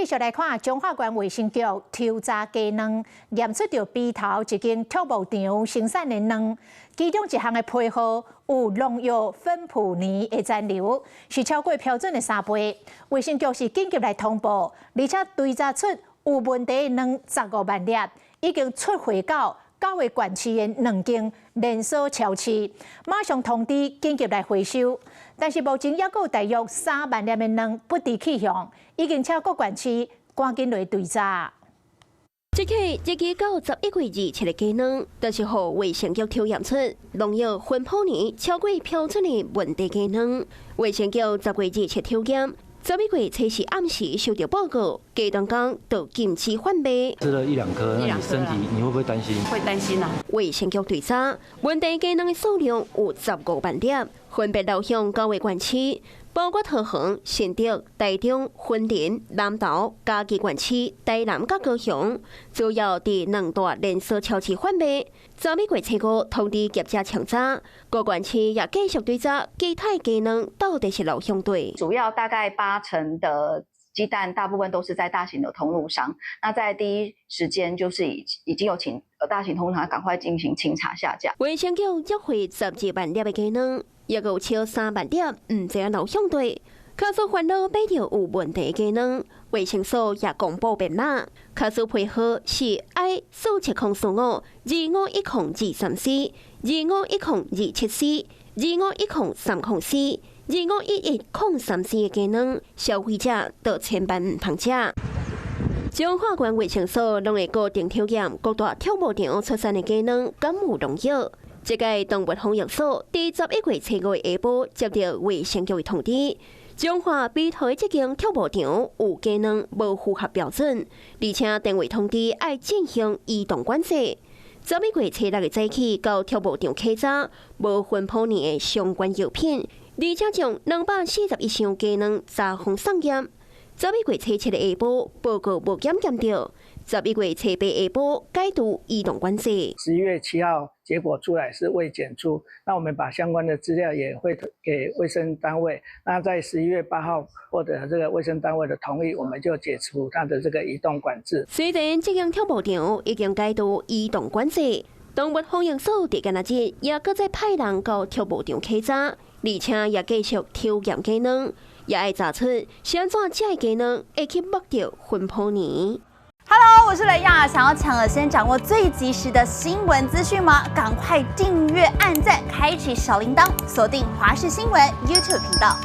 繼續來看彰化縣衛生局抽查雞卵，驗出著埤頭一間畜牧場生產的卵，其中一項的批號有農藥芬普尼的殘留，是超過標準的3倍。衛生局是緊急來通報，而且追查出有問題的卵15萬粒，已經出貨到九個縣市的兩間連鎖超市，馬上通知緊急來回收。但是目前猶閣有大約3萬粒的卵不知去向，已經請各縣市趕緊來追查。這起日期到11月27的雞卵，就是予衛生局抽驗出農藥芬普尼超過標準的問題雞卵。衛生局10月27抽驗，11月24暗時收到報告，雞蛋工就禁止販賣。吃了一兩顆，那你身體你會不會擔心？會擔心啊。衛生局追查，問題雞卵的數量有15萬粒，分別流向九個縣市，包括桃園、新竹、台中、雲林、南投、嘉義縣市、台南佮高雄，主要佇兩大連鎖超市販賣。11月初五通知業者清查，各縣市也繼續追查其他雞卵到底是流向佗。主要大概8成的雞蛋大部分都是在大型的通路商，那在第一時間就是已經有請大型通路商趕快進行清查下架。衛生局約回12萬粒的雞卵，抑閣有超3萬粒，毋知影流向佗。假使煩惱買著有問題的雞卵，衛生所也公布編碼，卡數批號是 I 470452510234、2510274、2510304、2511034的雞卵，消費者就千萬毋通食。彰化縣衛生所攏會固定抽驗各大畜牧場出產的雞卵，敢有農藥。這屆動物防疫所佇11月初五下晡接到衛生局的通知，彰化埤頭這間畜牧場有雞卵無符合標準，而且電話通知愛進行移動管制。11月初六的早起到畜牧場稽查，無芬普尼的相關藥品，而且將241箱雞卵查封送驗。11月初七的下晡報告無檢驗著。11月初八下晡解除移動管制。 11月7號結果出來是未檢出，那我們把相關的資料也會給衛生單位。那在11月8號獲得這個衛生單位的同意，我們就解除它的這個移動管制。雖然這間畜牧場已經解除移動管制，動物防疫所佇今仔日也閣再派人到畜牧場稽查，而且也繼續抽驗雞卵，也愛查出是按怎這雞卵會去摸著芬普尼。 Hello，我是雷亞，想要搶先掌握最及時的新聞資訊嗎？趕快訂閱、按讚、開啟小鈴鐺，鎖定華視新聞 YouTube 頻道。